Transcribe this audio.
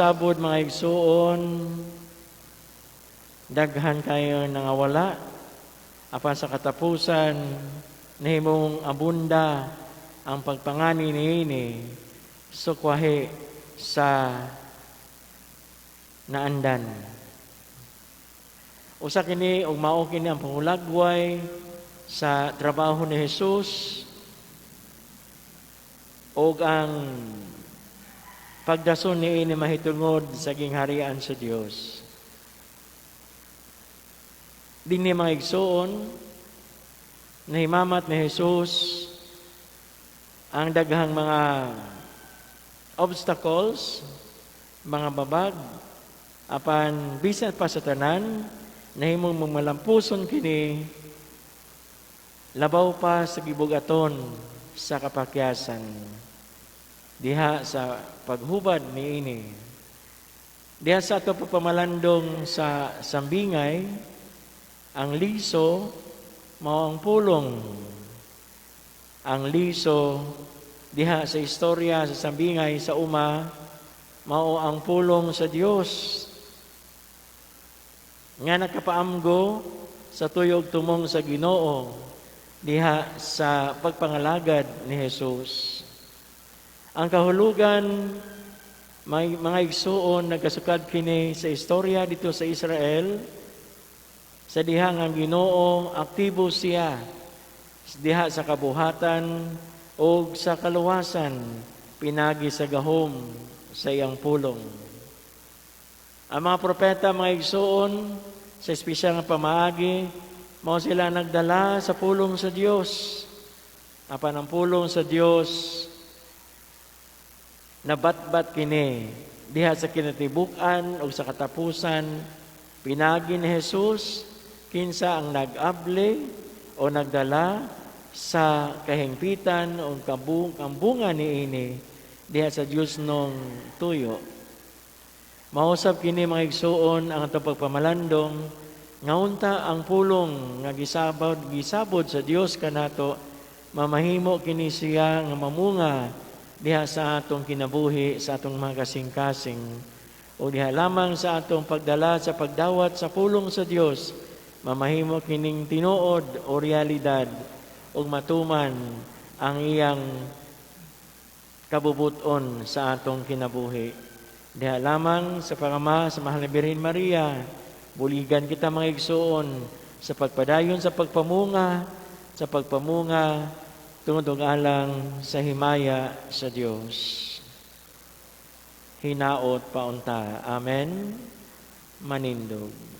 Sabod, mga igsuon, daghan kayo nangawala, apan sa katapusan nahimong abunda ang pagpangani niini sukwahi sa naandan. Usa kini ug mao kini ang panghulagway sa trabaho ni Jesus ug ang pagdason niini mahitungod sa gingharian sa Dios. Dinhi, mga igsuon, nahimamat ni Jesus ang daghang mga obstacles, mga babag, apan bisan pa sa tanan, nahimong malampuson kini labaw pa sa gibugaton sa kapakyasan diha sa paghubad niini. Diha sa ato pagpamalandong sa sambingay, ang liso mao ang pulong. Ang liso diha sa istorya sa sambingay sa uma mao ang pulong sa Dios nga nakapaamgo sa tuyog tumong sa Ginoo diha sa pagpangalagad ni Jesus. Ang kahulugan, may mga igsuon, nagkasukad kini sa istorya dito sa Israel sa diha nga ang Ginoo aktibo siya diha sa kabuhatan o sa kaluwasan pinagi sa gahom sa iyang pulong. Ang mga propeta, mga igsuon, sa espesyal nga pamaagi, mao sila nagdala sa pulong sa Dios. Apan ang pulong sa Dios, nabatbat kini diha sa kinatibuk-an o sa katapusan pinagi ni Jesus, kinsa ang nag-abli o nagdala sa kahingpitan o ang bunga niini diha sa Diosnong tuyo. Mausab kini, mga igsuon, ang atong pagpamalandong nga unta ang pulong nga gisabod sa Dios kanato, mamahimo kini siya nga mamunga diha sa atong kinabuhi, sa atong mga kasing-kasing, o diha lamang sa atong pagdala sa pagdawat sa pulong sa Dios, mamahimo kining tinuod o realidad ug matuman ang iyang kabubuton sa atong kinabuhi. Diha lamang sa pangama sa Mahal na Birhen Maria, buligan kita, mga igsuon, sa pagpadayon sa pagpamunga tungod og alang sa himaya sa Dios. Hinaot paunta. Amen. Manindog.